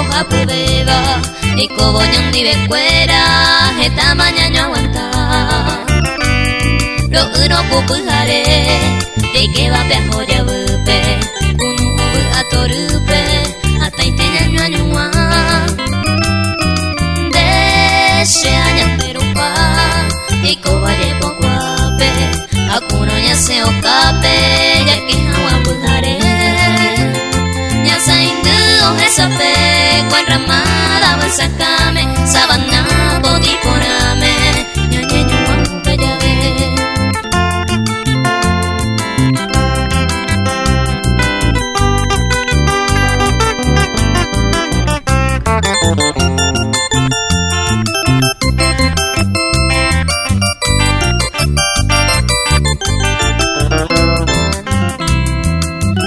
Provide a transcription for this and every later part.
Mbohapyvéva Jaikóvo ñandivekuéra Hetáma ñañoaguanta Ro'yrõ ku pyhare Jaikéva pe aho javýpe Kunu'ũ vy'a torýpe Hatãite ñañoañuã Nde che añande rupa Jaikóva jepokuápe Akúrõ ñasẽ okápe Jake hag̃ua pyhare Ñasaindy ohesape Ko enramada vysakãme Sabana potĩ porãme Ñañeñuã upe jave.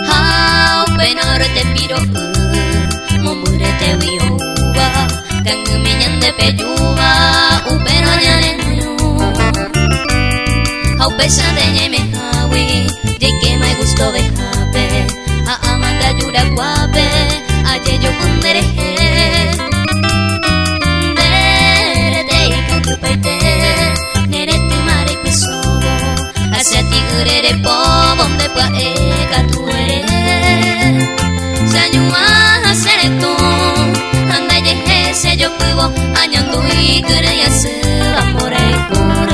Ha upe norte piro'y mombyryetégui oúva kangymi ñande pejúva upérõ ñaneñyrũ ha upéichante ñaimehágui jaikéma igustovehápe ha amandaju rakuápe ajejopy nderehe nde rete ikangypaite ne retyma reipysóvo ha che ati'ýre repóvo nde pya'e katu ere che añuã ha che retũ ha ndajehe che jopývo añandu ikyrỹi asýva mborayhu.